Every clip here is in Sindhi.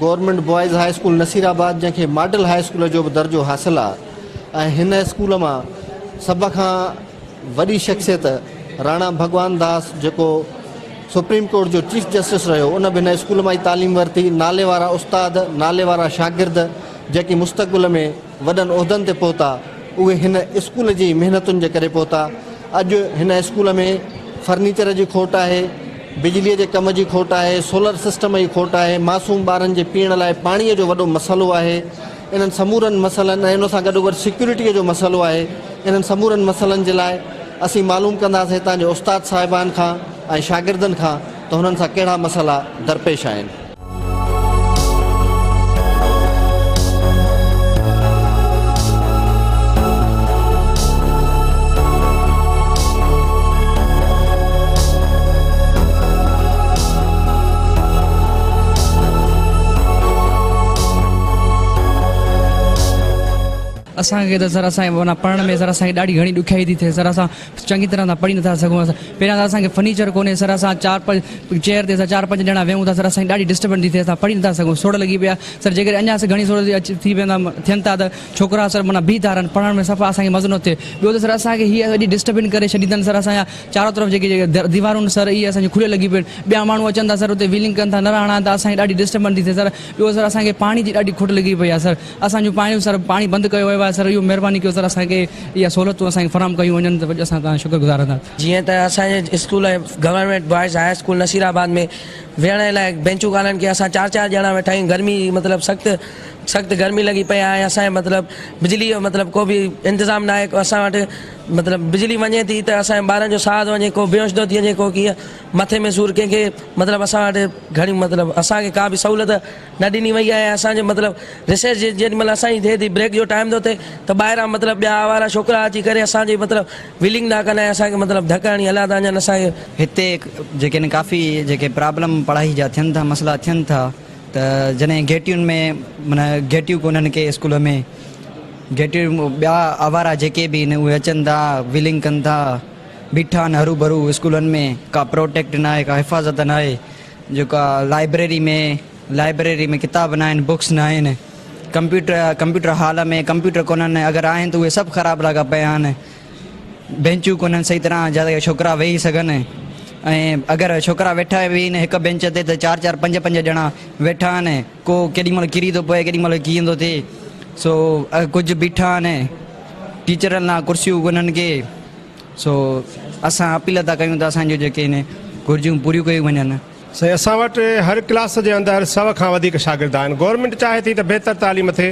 Government boys high school Nasirabad جنهن کي ماڊل هاء اسڪول جو به درجو حاصل آ ۽ هن اسڪول مان سڀ کان وڏي شخصيت راڻا ڀڳوان داس جيڪو سپريم ڪورٽ جو چيف جسٽس رهيو ان به هن اسڪول مان ئي تعليم ورتي نالي وارا استاد نالي وارا شاگرد جيڪي مستقبل ۾ وڏن عهدن تي پهتا اهي هن اسڪول جي محنتن جي ڪري پهتا. اڄ هن اسڪول ۾ فرنيچر جي کوٽ آهي، بجليء جي ڪم جي کوٽ آهي، سولر سسٽم جي کوٽ آهي، معصوم ٻارن جي پيئڻ لاء پاڻيء جو وڏو مسئلو آهي. انهن سمورن مسئلن ۽ ان سان گڏوگڏ سيڪيورٽيء جو مسئلو آهي. انهن سمورن مسئلن جي لاء اسين معلوم ڪنداسين هتان جي استاد صاحبان کان ۽ شاگردن کان ته هنن سان ڪهڙا مسئلا درپيش آهن. اسان کي ته سر اسان کي پڙهڻ ۾ سر اسان کي ڏاڍي گهڻي ڏکيائي ٿي ٿئي سر اسان چڱي طرح سان پڙهي نٿا سگهون اسان پهريان ته اسان کي فرنيچر ڪونهي سر اسان چار پنج چيئر تي اسان چار پنج ڄڻا ويهون ٿا سر اسان کي ڏاڍي ڊسٽربنس ٿي ٿئي اسان پڙهي نٿا سگهون سوڙ لڳي پئي آهي سر جيڪڏهن اڃا گهڻي سوڙ ٿي ويندا ٿين ٿا ته ڇوڪرا سر معنيٰ بيهي ٿا رهن پڙهڻ ۾ صفا اسان کي مزو نٿو ٿئي ٻيو ته سر اسان کي هي ايڏي ڊسٽربنس ڪري ڇڏي اٿن سر اسان جا چارو طرف جيڪي ديوارون آهن سر اهي اسان جون کليل لڳي پيون آهن ٻيا ماڻهو اچن ٿا سر اتي ويلنگ ڪن ٿا نعرا هڻن ٿا اسان کي ڏاڍي ڊسٽربنس ٿي ٿئي سر ٻيو سر اسان کي پاڻي جي ڏاڍي کوٽ لڳي پئي آهي سر اسان جو پاڻي سر پاڻي بند ڪيو ويو آهي سر اهو مهرباني ڪيو سر اسان کي اها سهولتون اسان کي فراهم ڪيون وڃن ته اسان توهان شڪر گذار رهنداسين. جيئن ته اسان جي school government boys high school Nasirabad ۾ ويهڻ لاء بينچون ڪانهن ڪي اسان چار چار ڄڻا ويٺا آهيون گرمي مطلب سخت سخت گرمي لڳي پئي آهي اسان جي مطلب بجلي جو مطلب ڪو به انتظام ناهي اسان وٽ مطلب بجلي وڃي ٿي ته اسان جي ٻارن جو ساهه ٿو وڃي ڪو بيهوش ٿو ٿي وڃي ڪو ڪيئن مٿي ۾ سور ڪنهن کي مطلب اسان وٽ گهڻيون مطلب اسان کي ڪا به سهولت نه ڏني وئي آهي اسان جو مطلب ريسيس جي جيڏي مهل اسان جي ٿئي ٿي بريڪ جو ٽائيم ٿو ٿئي ته ٻاهران مطلب ٻيا آوارا ڇوڪرا اچي ڪري اسان جي مطلب ويلنگ ٿا ڪن ۽ اسان کي مطلب ڌڪ هڻي هليا ٿا وڃن اسان کي. هتي جيڪي آهن ڪافي جيڪي پرابلم پڙهائي جا ٿين ٿا مسئلا ٿين ٿا ته جڏهن گيٽين ۾ معنيٰ گيٽيون ڪونهن ڪي اسڪول ۾ گيٽيون ٻيا آوارا جيڪي به آهن اهي اچن ٿا ويلنگ ڪن ٿا بيٺا آهن هرو ڀرو اسڪولن ۾ ڪا پروٽيڪٽ ناهي ڪا حفاظت ناهي جيڪا لائبريري ۾ لائبريري ۾ ڪتاب نه آهن بڪس نه آهن ڪمپيوٽر ڪمپيوٽر هال ۾ ڪمپيوٽر ڪونهن اگر آهن ته اهي سڀ خراب لڳا پيا آهن بينچون ڪونهن صحيح طرح جتي ڇوڪرا ويهي سگهن ۽ اگر ڇوڪرا ويٺا به آهن هڪ بينچ تي ته چار چار پنج پنج ڄڻا ويٺا آهن ڪو ڪيڏي مهل ڪري ٿو پوي ڪيڏي مهل ڪيئن ٿو ٿئي سو ڪجهه بيٺا آهن ٽيچرن لاء ڪرسيون ڪونهن ڪي سو اسان اپيل ٿا ڪيون ته اسان جون جيڪي آهن گهرجون پوريون ڪيون وڃن. سائين اسان وٽ هر ڪلاس جي اندر سو کان وڌيڪ شاگرد آهن گورنمينٽ چاهي ٿي ته بهتر تعليم ٿئي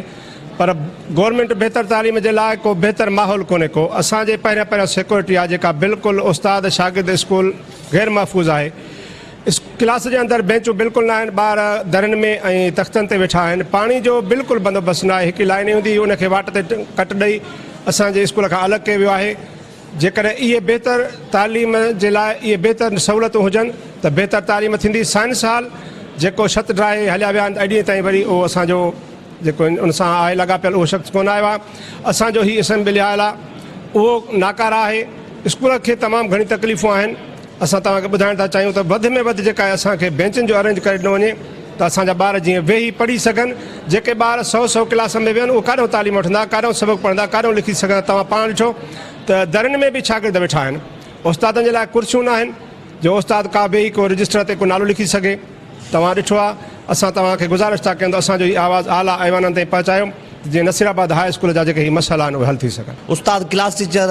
پر گورنمينٽ بهتر تعليم جي لاء ڪو بهتر ماحول ڪونهي ڪو اسان جي پهريان پهريان سيڪورٽي آهي جيڪا بلڪل استاد شاگرد اسڪول غير محفوظ آهي ڪلاس جي اندر بينچون بلڪل ناهن ٻار درين ۾ ۽ تختن تي ويٺا آهن پاڻي جو بلڪل بندوبست ناهي هڪ لائين هوندي هئي ان کي واٽ تي ڪٽ ڏئي اسان جي اسڪول کان الڳ ڪيو ويو آهي جيڪڏهن اهي بهتر تعليم جي لاء اهي بهتر سهولتون هجن ته بهتر تعليم ٿيندي سائنس هال جيڪو ڇت ڊاهي هليا ويا آهن ته اڄ ڏينهن تائين وري اهو اسان جو جيڪو ان سان آهي لاڳاپيل اهو شخص ڪونه آيو آهي اسان جو هي اسيمبلي هال آهي اهو ناڪاره آهي اسڪول کي تمام گهڻي تڪليفون آهن اسان توهان کي ٻڌائڻ ٿا چاهيون ته وڌ ۾ وڌ جيڪا اسان کي بينچن جو ارينج ڪري ڏنو وڃي ته اسان جا ٻار جيئن ويهي پڙهي سگهن جيڪي ٻار سو سو ڪلاس ۾ ويهن اهي ڪاڏهون تعليم وٺندا ڪاڏهون سبق پڙهندا ڪاڏهون لکي سگهندا توهان پاڻ ڏٺو ته درين ۾ به شاگرد ويٺا آهن استادن جي لاء ڪرسيون ناهن جو استاد ڪا ويهي ڪو رجسٽر تي ڪو نالو لکي سگهي توهان ڏٺو آهي اسان توهان کي گذارش ٿا ڪيون ته اسان جو هي آواز اعليٰ ايوانن تائين پهچايو ته جيئن نصير آباد هاء اسڪول جا جيڪي هي مسئلا آهن اهي حل ٿي سگهن. استاد ڪلاس ٽيچر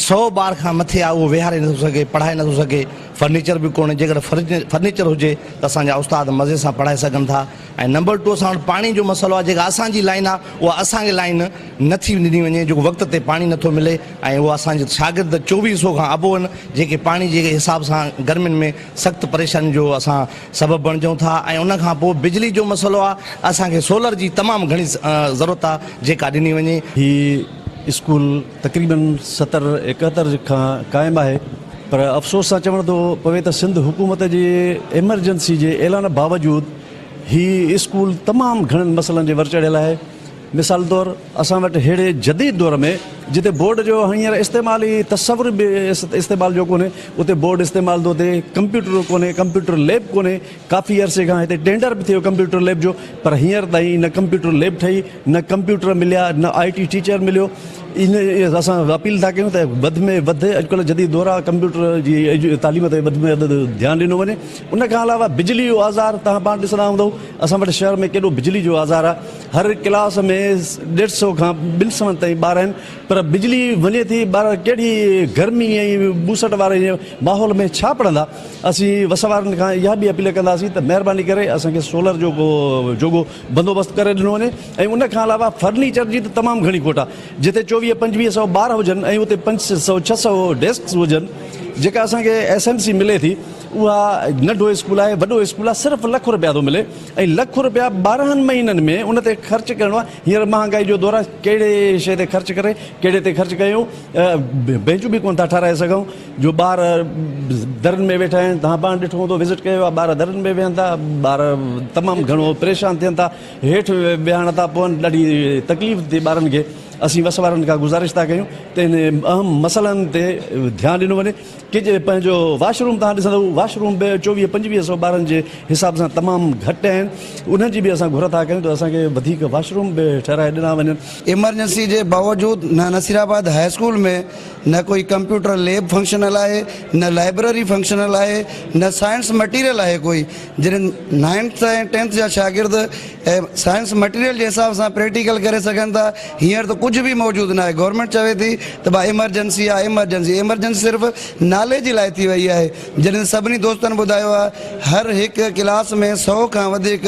سو ٻار کان مٿي آهي اهو ويهاري نٿو سگهي پڙهائي نٿو سگهي فرنيچر به ڪونهي جيڪڏهن فرنيچر هجي ته اسان جا استاد مزي سان پڙهائي سگهن ٿا ۽ نمبر ٽو اسان وٽ پاڻي جو مسئلو آهي جيڪا اسان جي لائين آهي اها اسان کي لائين نٿي ڏني وڃي جيڪو وقت تي پاڻي نٿو ملي ۽ اهو اسان جا شاگرد چوويهه سو کان ابو آهن جيڪي پاڻي جي حساب سان گرمين ۾ سخت پريشاني جو اسان سبب بڻجون ٿا ۽ ان کان پوء بجلي جو مسئلو آ اسان کي سولر جي تمام گهڻي ضرورت آ جيڪا ڏني وڃي. هي اسڪول تقريبن ستر ايڪهتر کان قائم آهي پر افسوس سان چوڻ ٿو پوي ته سنڌ حڪومت جي ايمرجنسي جي اعلان باوجود هي اسڪول تمام گهڻن مسئلن جي ور چڙهيل آهي. مثال طور اسان وٽ ههڙي جديد دور ۾ جتي بورڊ جو هينئر استعمال ئي تصور به استعمال جو ڪونهي اتي بورڊ استعمال ٿو ٿئي، ڪمپيوٽر ڪونهي، ڪمپيوٽر ليب ڪونهي، ڪافي عرصي کان هتي ٽينڊر به ٿيو ڪمپيوٽر ليب جو پر هينئر تائين نه ڪمپيوٽر ليب ٺهي نه ڪمپيوٽر مليا نه آء ٽي ٽيچر مليو. ان اسان اپيل ٿا ڪيون ته وڌ ۾ وڌ اڄڪلهه جديد دور آهي ڪمپيوٽر جي تعليم تي وڌ ۾ وڌ ڌيان ڏنو وڃي. ان کان علاوه بجلي جو آزار توهان پاڻ ڏسندا هوندؤ اسان وٽ شهر ۾ ڪيڏو بجلي جو آزار آهي. هر ڪلاس ۾ ڏيڍ سئو کان ٻن سون تائين ٻار آهن پر بجلي وڃي ٿي ٻار ڪهڙي گرمي ۽ ٻوسٽ واري ماحول ۾ ڇا پڙهندا. اسين وس وارن کان اها به اپيل ڪنداسين ته مهرباني ڪري اسان کي سولر جو ڪو جوڳو بندوبست ڪري ڏنو وڃي ۽ ان کان علاوه فرنيچر جي ته تمام گهڻي کوٽ آهي جتي چوويهه پنجويهه سئو ٻار هجن ۽ اتي 500 600 ڊيسڪس هجن جيڪا اسان کي ايس ايم سي ملي ٿي اها ننڍو اسڪول آهي وڏو اسڪول آهي صرف لک رپيا ٿو ملي ۽ لک رپيا 12 مهينن ۾ ان تي خرچ ڪرڻو آهي هينئر مهانگائي جو دور آهي ڪهڙي شيء تي خرچ ڪري ڪهڙي تي خرچ ڪيون بينچون به ڪونه ٿا ٺهرائي سگهون جو ٻار درن ۾ ويٺا آهن توهان پاڻ ڏٺو هوندو وزٽ ڪيو آهي ٻار درن ۾ ويهن ٿا ٻار تمام گهڻو پريشان ٿين ٿا هيٺ ويهڻ ٿا پون ڏاڍي تڪليف ٿي ٻارن کي اسين وس وارن کان گذارش ٿا ڪيون ته ان اهم مسئلن تي ڌيان ڏنو وڃي ڪي جي پنهنجو واش روم توهان ڏسندو واش روم به چوويهه پنجويهه سو ٻارن جي حساب سان تمام گهٽ آهن انهن جي به اسان گهر ٿا ڪيون ته اسان کي وڌيڪ واش روم به ٺهرائي ڏنا وڃن. ايمرجنسي جي باوجود نه نصير آباد هاء اسڪول ۾ نه ڪوئي ڪمپيوٽر ليب فنڪشنل آهي نه لائبرري فنڪشنل آهي نه سائنس مٽيريل آهي ڪوئي جڏهن نائنٿ ۽ ٽينٿ جا شاگرد سائنس مٽيريل جي حساب سان پريڪٽيڪل ڪري سگهن ٿا هينئر ته ڪجهه به موجود ناهي گورنمينٽ چوي ٿي ته ڀا ايمرجنسي آهي ايمرجنسي ايمرجنسي صرف نالي جي لاء ٿي وئي آهي جڏهن سڀني دوستن ٻڌايو آهي هر هڪ ڪلاس ۾ سئو کان وڌيڪ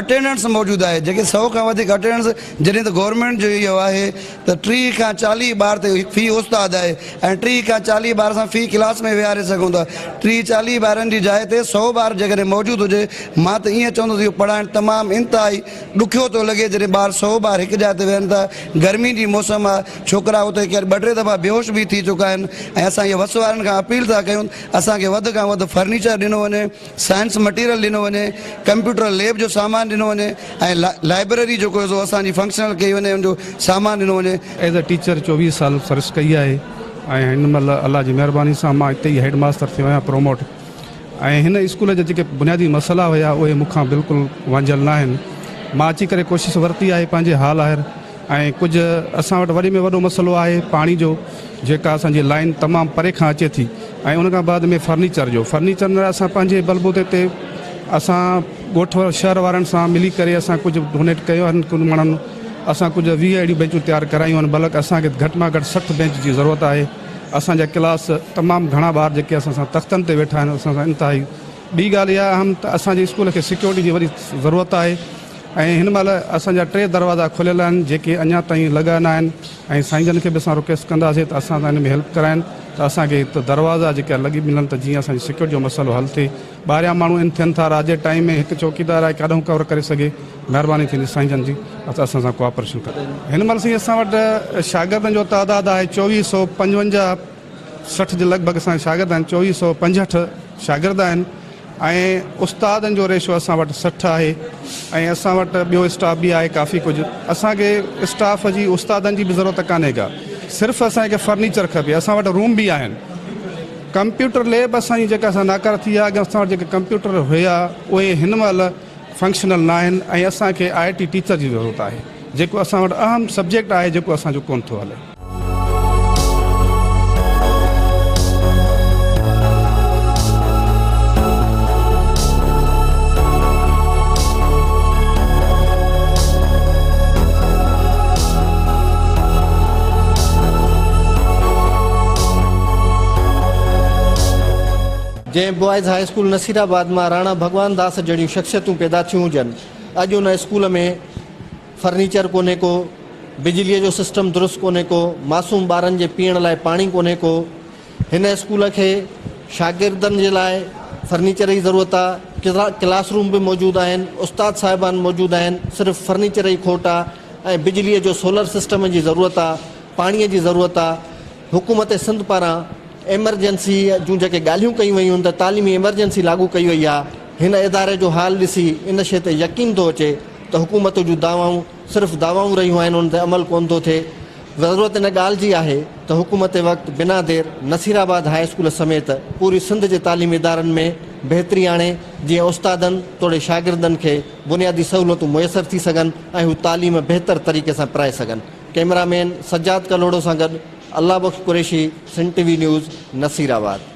اٽينڊنس موجود آهي جيڪي سئو کان وڌيڪ اٽينڊنس جڏهن ته گورنمينٽ جو اهو آهي ته 30 کان 40 ٻار تي هڪ في استاد آهي ۽ 30 کان 40 ٻار اسان في ڪلاس ۾ ويهاري سگهون ٿا. 30 40 ٻارن جي جاء تي سئو ٻار جيڪڏهن موجود هجي مان ته ائين چوندس اهو پڙهائڻ تمام انتهائي ڏکيو ٿو لڳي جڏهن ٻار سئو ٻار هڪ جاء تي ويهن ٿا گرمي جي موسم آهي ڇوڪرا اتي ڪير ٻه ٽي دفعا بيهوش به ٿي چڪا آهن ۽ اسان اهو وس وارن کان اپيل ٿا ڪيون اسان کي وڌ کان وڌ فرنيچر ڏنو وڃي. سائنس مٽيريل ڏنو وڃي، ڪمپيوٽر ليب جو سامان ڏنو وڃي ۽ لائبريري جيڪو آهي سو اسان جي فنڪشنل ڪئي وڃي ان جو سامان ڏنو وڃي. ايز اي ٽيچر 24 سال سروس ڪئي آهي ۽ هن مهل الله جي مهرباني سان مان اتي ئي هيڊ ماستر ٿيو آهيان پروموٽ ۽ هن اسڪول جا جيڪي بنيادي مسئلا هيا اهي مون کان بلڪل وانجهيل ناهن مان اچي ڪري ڪوشش ورتي آهي پنهنجي حال آهر ۽ ڪجهه اسان وٽ وڏي ۾ وڏو مسئلو آهي پاڻي جو جيڪا اسان جي لائين تمام پري کان اچي ٿي ۽ ان کان بعد ۾ فرنيچر جو فرنيچر لاء اسان پنهنجي بلبوتي تي اسان ڳوٺ شهر وارن سان ملي ڪري اسان ڪجهه ڊونيٽ ڪيو آهن ڪن ماڻهن اسان ڪجهه 20 اهڙيون بينچون تيار ڪرايون آهن بلڪ اسان کي گهٽ مان گهٽ 60 بينچ جي ضرورت آهي اسان جا ڪلاس تمام گهڻا ٻار جيڪي اسان سان تختن تي ويٺا آهن اسان سان انتهائي ٻي ڳالهه اها اهم ته اسان جي اسڪول کي سيڪيورٽي جي وڏي ضرورت آهي ۽ هن مهل اسان جا ٽي دروازا کليل آهن جيڪي اڃا تائين لڳا نه آهن ۽ سائين جن کي به اسان رڪويسٽ ڪنداسين ته اسان سان ان ۾ هيلپ ڪرائين ته اسان کي هت دروازا جيڪي لڳي ملن ته جيئن اسان جي سيڪيورٽي جو مسئلو حل ٿئي ٻاهريان ماڻهو ان ٿين ٿا رات جي ٽائيم ۾ هڪ چوڪيدار آهي ڪاڏهون ڪور ڪري سگهي مهرباني ٿيندي سائين جن جي ته اسان سان ڪوآپريشن ڪن. هن مهل سائين اسان وٽ شاگردن جو تعداد آهي 2455 60 جي لڳ ڀڳ اسان جا شاگرد آهن 2465 شاگرد آهن ۽ استادن جو ريشو اسان وٽ 60 آهي ۽ اسان وٽ ٻيو اسٽاف به آهي ڪافي ڪجهه اسان کي اسٽاف جي استادن جي به ضرورت ڪانهي ڪا صرف اسان کي فرنيچر کپي اسان وٽ روم به آهن ڪمپيوٽر ليب اسان جي جيڪا اسان ناڪاره ٿي آهي اڳ اسان وٽ جيڪي ڪمپيوٽر هيا اهي هن مهل فنڪشنل ناهن ۽ اسان کي آء ٽي ٽيچر جي ضرورت آهي جيڪو اسان وٽ اهم سبجيڪٽ آهي جيڪو اسان جو ڪونه ٿو هلي. جنهن بوائز هاء اسڪول نصيرآباد مان راڻا ڀڳوان داس جهڙيون شخصيتون پيدا ٿيون هجن، اڄ ان اسڪول ۾ فرنيچر ڪونهي ڪو، بجليء جو سسٽم درست ڪونهي ڪو، معصوم ٻارن جي پيئڻ لاء پاڻي ڪونهي ڪو، هن اسڪول کي شاگردن جي لاء فرنيچر جي ضرورت آ، ڪلاس روم به موجود آهن، استاد صاحبان موجود آهن، صرف فرنيچر جي کوٽ آ ۽ بجليء جو سولر سسٽم جي ضرورت آ، پاڻيء جي ضرورت آ، حڪومت سنڌ پاران ايمرجنسي جون جيڪي ڳالهيون ڪيون ويون آهن ته تعليمي ايمرجنسي لاڳو ڪئي وئي آ، هن اداري جو حال ڏسي ان شيء تي يقين ٿو اچي ته حڪومت جون دعوائون صرف دعوائون رهيون آهن انهن تي عمل ڪونه ٿو ٿئي. ضرورت ان ڳالهه جي آهي ته حڪومت وقت بنا دير نصيرآباد هاء اسڪول سميت پوري سنڌ جي تعليمي ادارن ۾ بهتري آڻي جيئن استادن توڙي شاگردن کي بنيادي سهولتون ميسر ٿي سگهن ۽ هو تعليم بهتر طريقي سان پرائي سگهن. ڪئميرا مين سجاد ڪلهوڙو سان گڏ Allah Bakhsh Qureshi, Sindh T V news, Nasirabad.